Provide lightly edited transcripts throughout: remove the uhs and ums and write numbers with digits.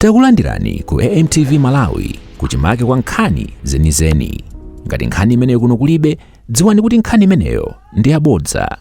Takulandirani ku AMTV Malawi, kuchimake kwa nkhani zenizeni. Ngati nkhani imeneyo kuno kulibe, dziwani kuti nkhani imeneyo ndi yabodza.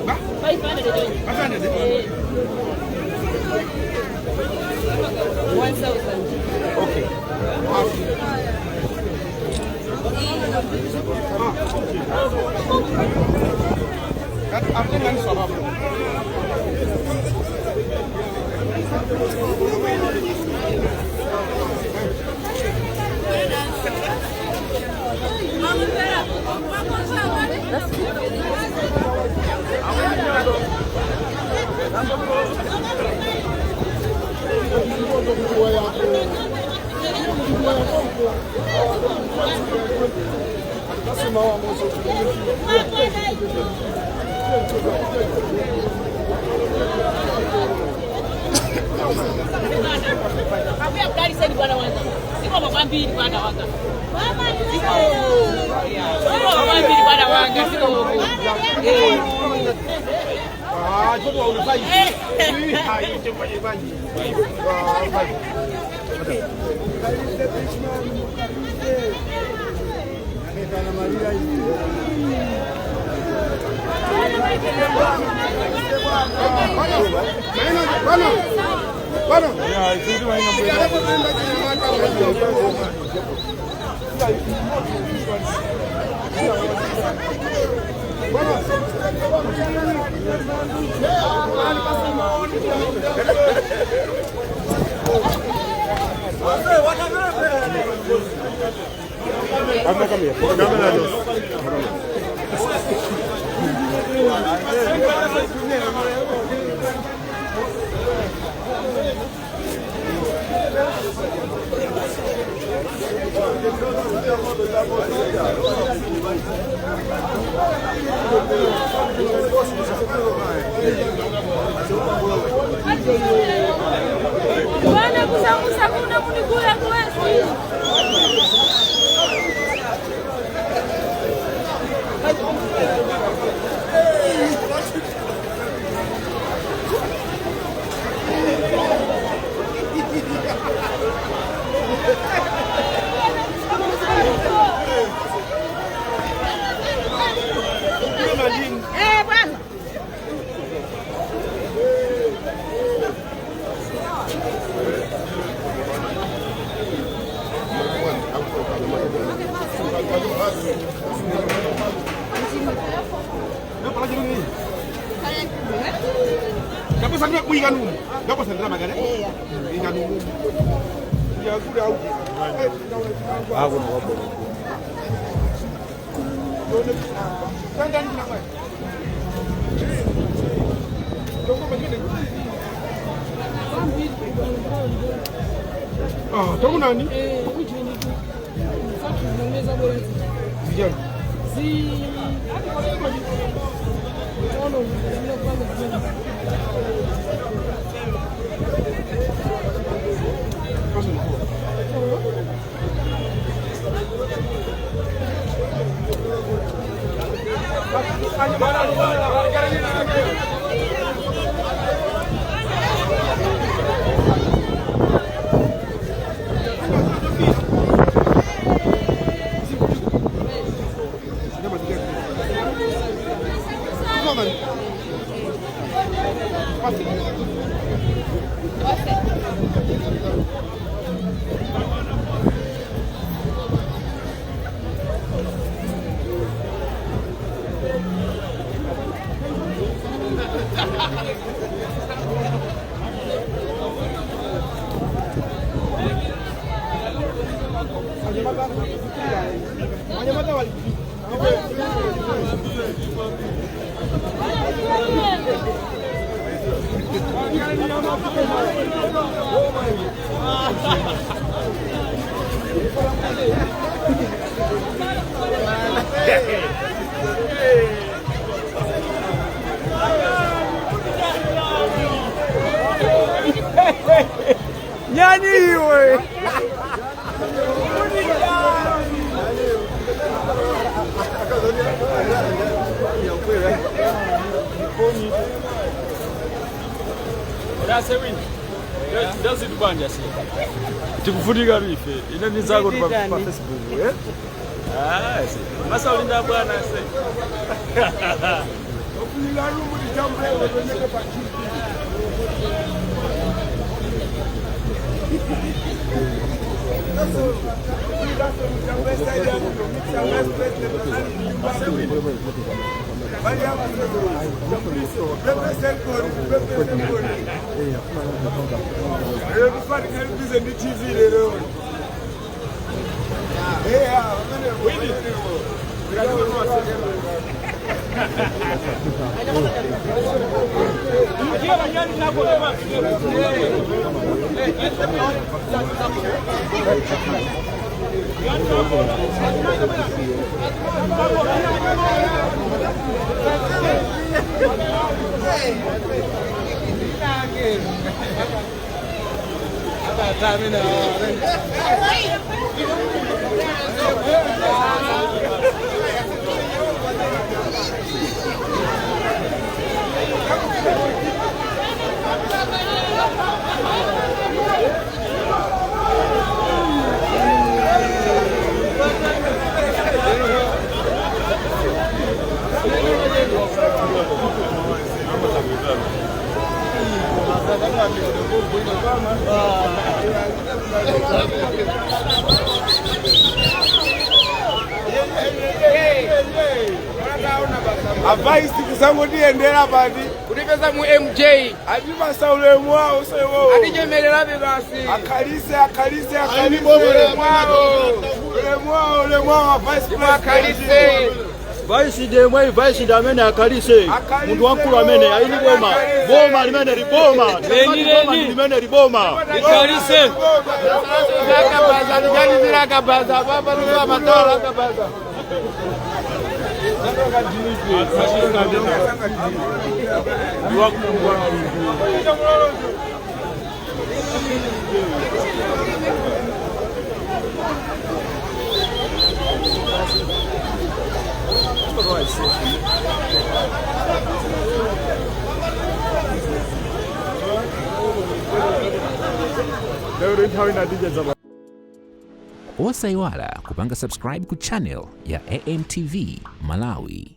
500 500. 1000. Okay. Ambuye akudalitseni bwana wanga. Zikomo kwambiri bwana wanga. Zikomo kwambiri bwana wanga. Zikomo. Eh. Ah, choko ulifai. Hai, choko ulifai. Ah, Bwana. Bwana. Bwana kusamusa kuna kunikula kuwezi. Eh, bwana. Ndaposa ndira kuika numu. Ndaposa ndira magare. Ika numu. Ya kule au. Hapo na wapo. Tanda ni kwa. Tongo majini. Ah, tongo nani? Eh, kuchini. Sasa tunaongeza bora. Vijana. Si hadi kwa nini Ono, ndio kwanza. Pasa ni kwa. Nyani iwe. Ndazitubanja si tikufunika bife ine nizako pa Facebook eh ah si masa ulinda bwana se. Avaisi kusangotiendera pati Kutipeza mu MJ atipasa ulemu wawo sewo atichemererabe basi akhalise akhalise akhalise ulemu wawo ulemu wawo ulemu wawo avaisi akalise Vaisi ndemwe vaisi ndi amene akhalise munthu wamkulu amene aili boma boma limene liboma Leni, leni. limene liboma Ikalise. akabaza tiganizira akabaza papa tuamatala akabaza Osayiwala kupanga subscribe ku channel ya AMTV Malawi.